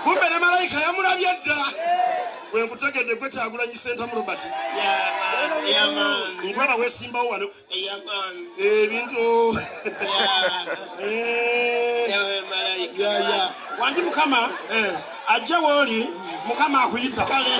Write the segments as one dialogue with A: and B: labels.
A: Kumbe ne malayika yamulabye dda. Bwe nkutegedde gwe Kyagulanyi Ssentamu Robert. Nkulaba weesimbawo wano. Ebintu. Wangi Mukama ajja w'oli, Mukama akuyita. Kale.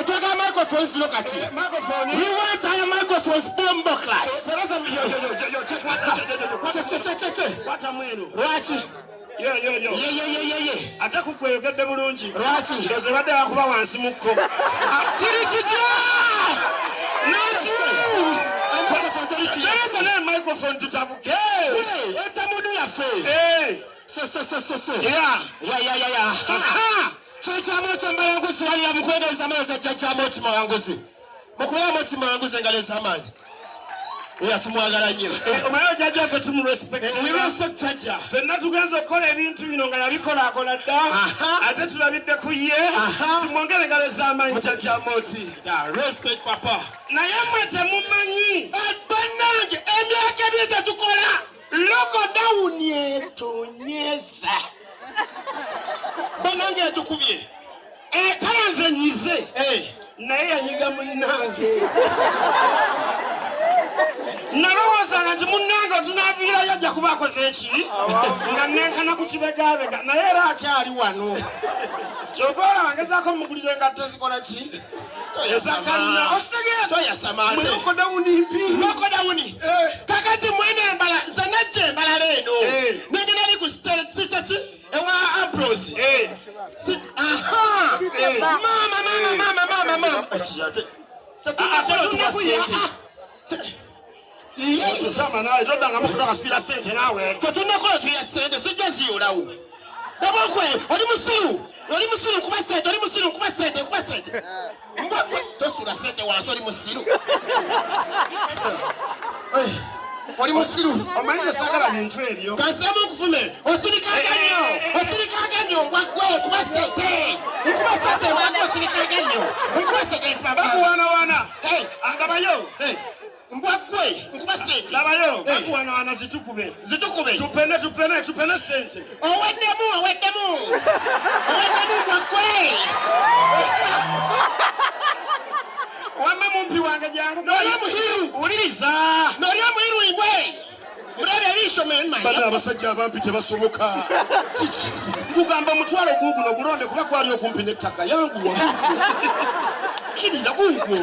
B: Twagala microphones zino kati. We want our microphones bombo class. Lwaki? Ye.
A: Ate kukweyogedde bulungi.
B: Lwaki?
A: Ndowooza ebadde yakuba wansi mukko.
B: Kiri kitya? Not you.
A: Tereza naye microphone tutabuke.
B: Etamudu yaffe. Se.
A: Yeah.
B: Ya. Kyekyamu mbalanguzi wali amukwegereza amaazi jjajja Mutima Wanguzi. Mukubira Mutima Wanguzi engalo ez'amaanyi. Era tumwagala nnyo.
A: Omanyi jjajja ffe tumurespect.
B: We respect jjajja.
A: Ffenna tugenze okukola ebintu bino nga yabikola akola dda. Ate tulabidde ku ye. Tumwongere engalo ez'amaanyi jjajja Moti.
B: Respect papa.
A: Naye mmwe temumanyi.
B: Bannange emyaka ebiri tetukola. Lockdown etonyeza. Bannange etukubye.
A: Kale nze nyize. Naye yanyiga munnange. Nalowoozanga nti munnange otunaaviirayo ajja kuba akoze eki nga nenkana ku kibegabega naye era akyali wano. Ky'ova olaba ngezaako mugulira engatto ezikola ki? Ezakalina. Osegera.
B: Toyasama ate.
A: Mwe lockdown mpi.
B: Lockdown. Kakati mwene embala nze najja embalala eno. Nengenda eri ku site ki? Ewa Ambrose. Aha. Mama.
A: Tutama nawe toddangamu kudakasukira ssente naawe.
B: Tetunnakola tuya ssente sijja ziyolawo. Babokwe oli musiru nkuba ssente oli musiru nkuba ssente. Mbwa tosuula ssente wansi oli musiru. Oli musiru.
A: Omanyi tesaagala bintu ebyo.
B: Kanseemu nkuvume osirikanga nnyo mbwa ggwe nkuba ssente. Nkuba ssente mbwa ggwe osirikanga nnyo. Nkuba ssente nkuba.
A: Bakuwaanawaana. Ndabayo.
B: Mbwa ggwe nkuba ssente.
A: Labayo bakuwaanawaana zitukube.
B: Zitukube.
A: Tupene ssente.
B: Oweddemu mbwa ggwe.
A: Wamma mumpi wange jangu.
B: Noli omuhiru.
A: Wuliriza.
B: Noli omuhiru imbwe. Mulabe eriisho men.
A: Bano abasajja abampi tebasoboka. Kiki? Nkugamba omutwalo guuguno gulonde kuba gwali okumpi n'ettaka yanguwa. Kirira guugwo.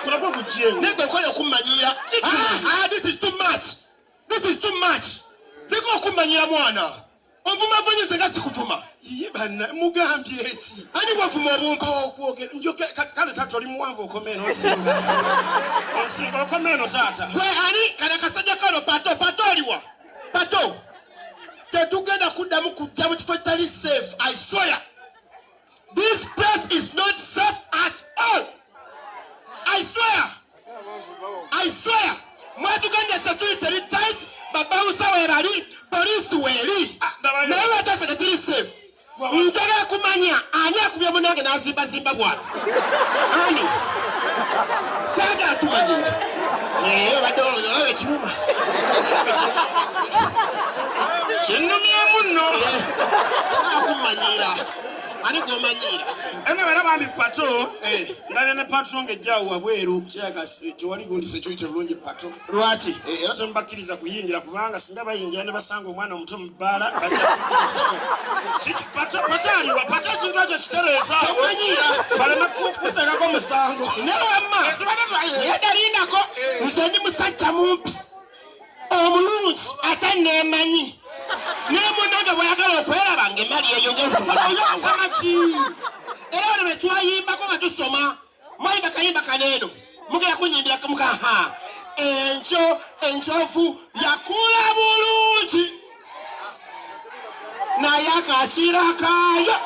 A: Guno gwo guggyewo.
B: Naye gwe nkoye okummanyiira. This is too much. This is too much. Leka okummanyira mwana. Onvuma vunyize nga sikuvuma.
A: Ye banna mugambye eki?
B: Ani wavuma obumpi?
A: Okwogera njoke kale taata oli muwanvu okoma eno onsinga. Onsinga okoma eno taata.
B: Gwe ani kano akasajja kano pato oliwa? Pato. Tetugenda kuddamu kujja mu kifo kitali safe. I swear. This place is not safe at all. I swear. Mwatugambye security eri tight, babawusa weebali, poliisi weeri. Naye lwaki ffe tetuli safe? Njagala kumanya ani akubye munnange n'azimbazimba bw'ati. Ani? Saagala tumanyira. Obadde olaba ekiruma.
A: Kinnumyemu nno.
B: Saagala kummanyiira. Ani gw'omanyiira?
A: Eno era bambi pato. Ndabye ne patro ng'ejja awo wabweru. Kirabika tewali gundi security bulungi pato.
B: Lwaki?
A: Era temubakkiriza kuyingira kubanga singa bayingira ne basanga omwana omuto mu bbaala bajja kutukuza. Pato aliwa, pato ekintu ekyo kitereeza.
B: Tomanyiira.
A: Baleme kufeekako musango.
B: Naye wamma. Yedda lindako. Nze ndi musajja mumpi. Omulungi ate neemanyi. Naye munnange bw'ayagala okweraba ng'emmali eyo
A: Oyasama ki?
B: Era bano be twayimbako nga tusoma mwayimba kayimba kano eno mugenda kunyimbira mukaha enjovu yakula bulungi. Naye akakiira kaayo.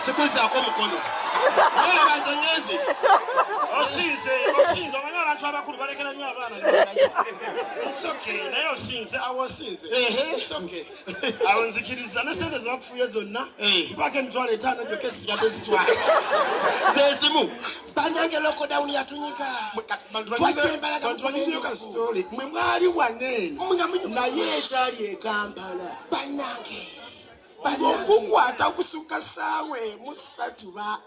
B: Sikuzaako mukono. Olaba nze ngenze.
A: Osinze, osinze. Omanyi abantu abakulu balekera nnyo abaana. It's okay, naye osinze, awo osinze. It's okay. Awo nzikiriza ne sente zebakufuye zonna. Mpaka 50,000 gyokka esigadde zitwala.
B: Ze zimu. Bannange lockdown yatunyika.
A: Twanyumirwa ka story. Mwe mwali wano eno. Naye ekyali e Kampala.
B: Bannange.
A: Okukwata kusukka ssaawa 3 ba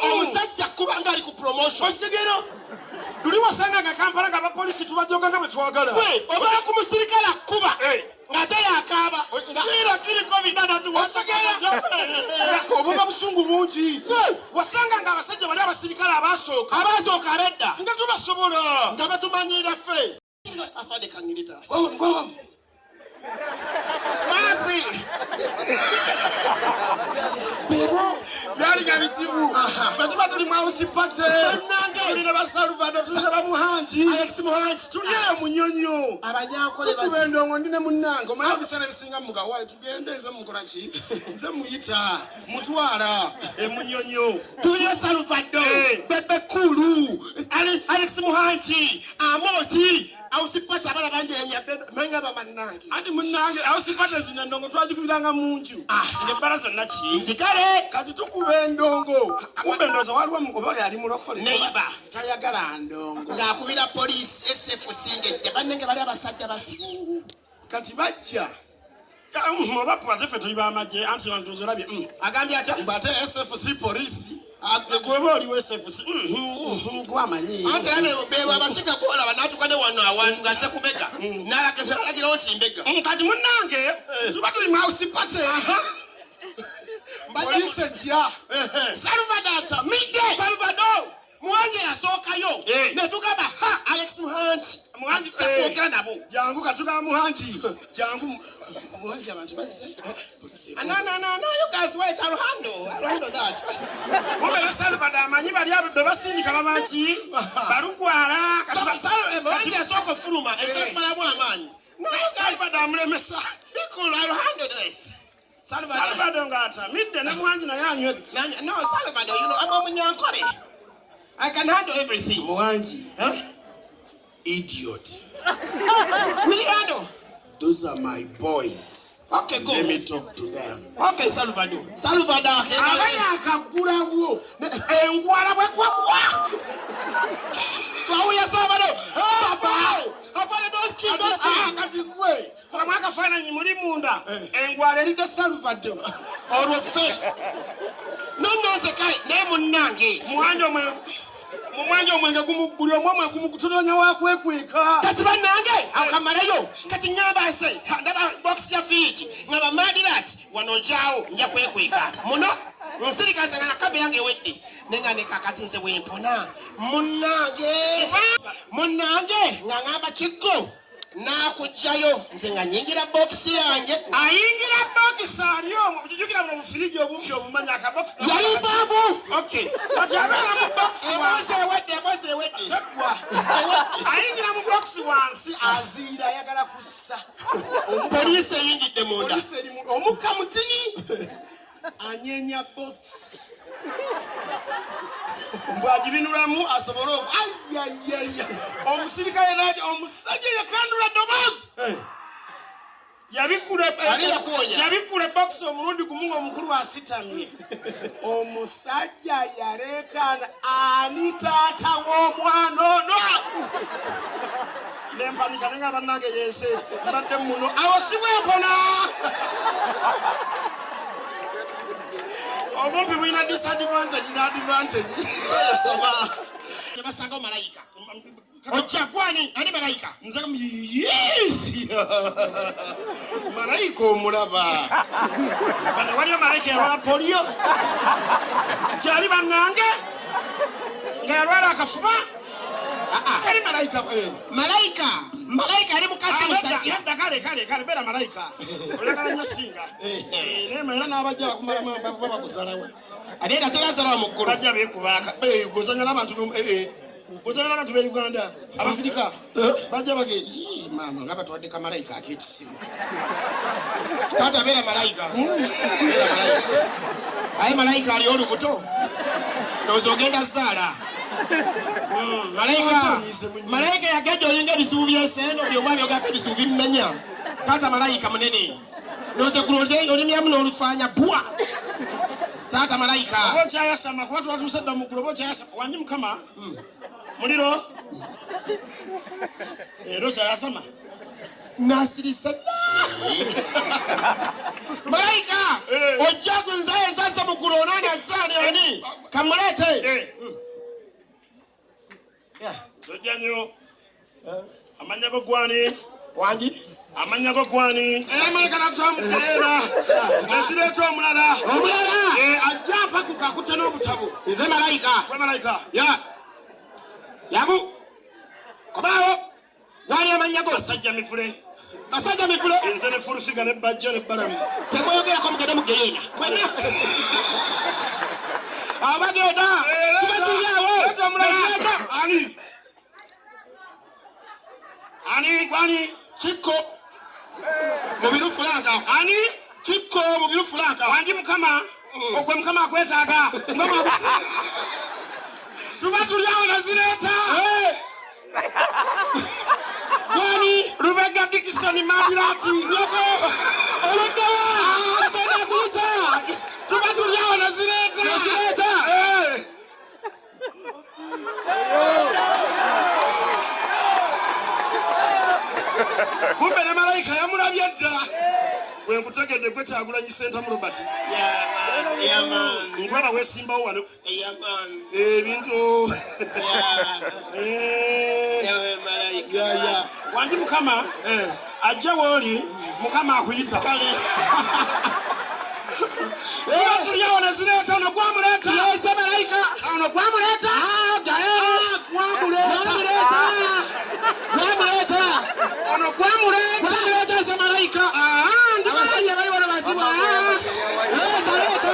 B: omusajja kubanga ali ku promotion.
A: Osigero. Luli wasanga nga Kampala nga abapoliisi tubajoga nga bwe twagala.
B: Gwe obala ku musirikale akkuba ng'ate yakaaba.
A: Era kiriko bidada tuwasagera. Obuba busungu bungi.
B: Gwe
A: wasanga nga abasajja bali abasirikale abasooka.
B: Abasooka abedda.
A: Nga tubasobola.
B: Nga batumanyira ffe. Afande kangirita.
A: Go.
B: Wapi?
A: Bebo byali nga bizibu. Ffe tuba tuli mu house party. Tuli ne ba Salvador, tuli ne ba Muhangi.
B: Alex Muhangi.
A: Tuli eyo Munyonyo.
B: Abanyankole
A: Tukuba endongo ndi ne munnange. Omanyi ebiseera ebisinga mugawa tugende nze mukola ki? Nze muyita mutwala e Munyonyo.
B: Tuli ne Salvador, Bebe Cool, Alex Muhangi, Amoti, house party abala banjenya menga bannange.
A: Anti munnange house party zino endongo twagikubiranga mu nju. Ng'ebbala zonna ki?
B: Nzigale.
A: Kati tukuba endongo. Kumbe ndowooza waliwo oba yali mulokole.
B: Neighbor.
A: Tayagala ndongo.
B: Ng'akubira poliisi SFC ng'ejja bannange bali abasajja bazibu.
A: Kati bajja. Oba ate ffe tuli b'amagye anti ndowooza olabye.
B: Agambye atya?
A: Mbu ate SFC poliisi. Gwe oli wa SFC. Gwamanyi.
B: Anti era bebo abakiika kwolaba n'atuuka ne wano awantu ng'azze kubega. N'alagirawo nti mbega.
A: Kati munnange tuba tuli mu house party. Poliisi ejja.
B: Salvador atamidde.
A: Salvador.
B: Muhangi yasookayo. Ne tugamba ha Alex Muhangi.
A: Muhangi
B: ky'okwogera nabo.
A: Jangu katugamba Muhangi. Jangu Muhangi abantu bazze.
B: No, you guys wait, I'll handle that.
A: Kumbe ba Salvador amanyi bali abo be basindika bamanyi. Balugwala.
B: Muhangi yasooka ofuluma ekyakumalamu amaanyi.
A: Salvador amulemesa.
B: Be cool, I'll handle this.
A: Salvador ng'atamidde ne Muhangi naye anywedde.
B: No, Salvador, you know, I'm a Munyankole. I can handle everything.
A: Muhangi.
B: Huh?
A: Idiot.
B: Will you handle?
A: Those are my boys.
B: Okay, go.
A: Let me talk to them.
B: Okay, Salvador. Salvador.
A: Aba yakagulawo. Engwala bwe kwakwa.
B: Twawulira Salvador. Papa, don't kill, don't kill.
A: Kati gwe. Kola akafaananyi muli munda. Engwala eridde Salvador.
B: Olwo ffe. Nonno nze kale naye munnange.
A: Muhangi omwenge buli omu omwenge gumukutunonya wakwekweka.
B: Kati bannange akamalayo. Kati nnyamba nse ndaba box ya firiji nga bamadirat wano njaawo nja kwekweka. Muno nsirika nze nga kave yange ewedde. Naye nga ne kakati nze bwe mpona. Munnange. Munnange nga ngamba kiggo. N'akuggyayo nze nga nnyingira box yange.
A: Ayingira box ali omwo. Ojjukira buno bufiriji obumpi obumanya akabokisi.
B: Yali mpanvu.
A: Okay. Kati abeera mu box
B: wansi. Emboozi ewedde, emboozi ewedde.
A: Teggwa. Ayingira mu box wansi aziira ayagala kussa.
B: Poliisi eyingidde munda.
A: Poliisi eri mu omukka mutini. Anyenya box. Mbwagibinulamu asobole ayayaya. Omusirikale n'ajja omusajja yakandula ddoboozi. Yabikkula box omulundi gumu ng'omukulu asitamye. Omusajja yaleekaana ani taata w'omwana ono? Nempanika ne nga bannange yense mbadde muno awo si bwe mpona. Obumpi bulina disadvantage ne advantage.
B: Soma. Ne basangawo malayika. Ojja gwani ani malayika?
A: Nze yes. Malayika omulaba. Bano waliyo malayika yalwala polio. Kyali bannange nga yalwala akafuba. Kyali malayika.
B: Malayika. Malayika ali mukasi musajja.
A: Kale kale kale beera malayika. Oyagala nnyo singa. Naye era n'abajja bakumala bakusalawo.
B: Ate era terazalawa mu ggulu.
A: Bajja beekubaaka. Gozanya n'abantu Ozala abantu be Uganda, Abafirika bajja bage, "Yii, maama nga batwadde kamalayika ak'ekisimu."
B: Taata, beera malayika, beera malayika. Aye malayika ali olubuto, ndowooza ogenda zaala. Malayika, malayika yagejja olinga ebizibu by'ensi eno, buli omu abyogako, ebizibu bimmenya. Taata malayika munene, ndowooza eggulo olimyamu n'olufaanya bwa taata malayika.
A: Oba okyayasama, kuba twatuuse dda mu ggulu, oba okyayasama. Wangi mukama, muliro era okyayasama.
B: Nasirise dda. Malayika ojja kunzayo ensasa mu ggulu, onaani azzaani ani kamuleete. Yeah.
A: Tojja nnyo. Amannya go gwani?
B: Wangi.
A: Amannya go gwani? Era malayika natwamukeera nesireeta omulala.
B: Omulala.
A: Ajja apakuka akutte n'obutabo.
B: Nze malayika.
A: Gwe malayika?
B: Ya, yangu kobaawo. Gwani amannya go?
A: Basajja mifule.
B: Basajja mifule.
A: Nze ne fulufiga ne bajja ne balamu.
B: Temweyogerako, mugende mu geyeena mwenna abagenda. Tubatulyawo.
A: Leeta omulala. Ani ani gwani?
B: Kikko mubiru Fulanka.
A: Ani?
B: Kikko mubiru Fulanka.
A: Wangi mukama, ogwe mukama akwetaaga. Tuba tulyawo nazireeta.
B: Gwani?
A: Lubega Dikisoni Madirati.
B: Nyoko oluddewa, agenda kuyita.
A: Tuba tulyawo nazireeta.
B: Nazireeta.
A: Eh. Kumbe ne malayika yamulabye dda. Bwe nkutegedde, gwe Kyagulanyi Sentamu Robert. Nkulaba weesimbawo wano ebintu. Ya. Wangi mukama, ajja wooli, mukama akuyita. Tuba tulyawo nazireeta. Ono gwamuleeta.
B: Nze malayika.
A: Ono gwamuleeta. Gwamuleeta.
B: Gwamuleeta.
A: Ono gwamuleeta.
B: Gwamuleeta. Nze malayika.
A: Ndi
B: abasajja bali wano bazibu. Leeta, leeta,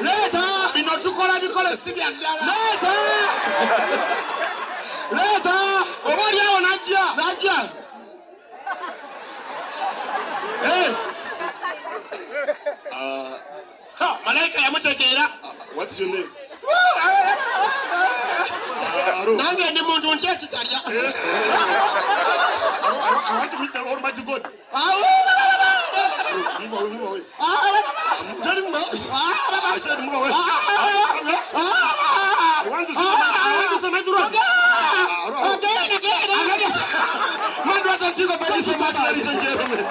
B: leeta.
A: Bino tukola bikole, si bya ddala.
B: Leeta, leeta.
A: Oba oli awo najja.
B: Najja. Eh. Ha, malayika yamutegeera.
A: What's your name?
B: Nange ndi muntu nti ekitalya.
A: I want to meet the Almighty God. Move away, move away. Tell him, I said move away. I want to see the I want to see my God.
B: Again, again, again.
A: Man, what a tickle, ladies and gentlemen.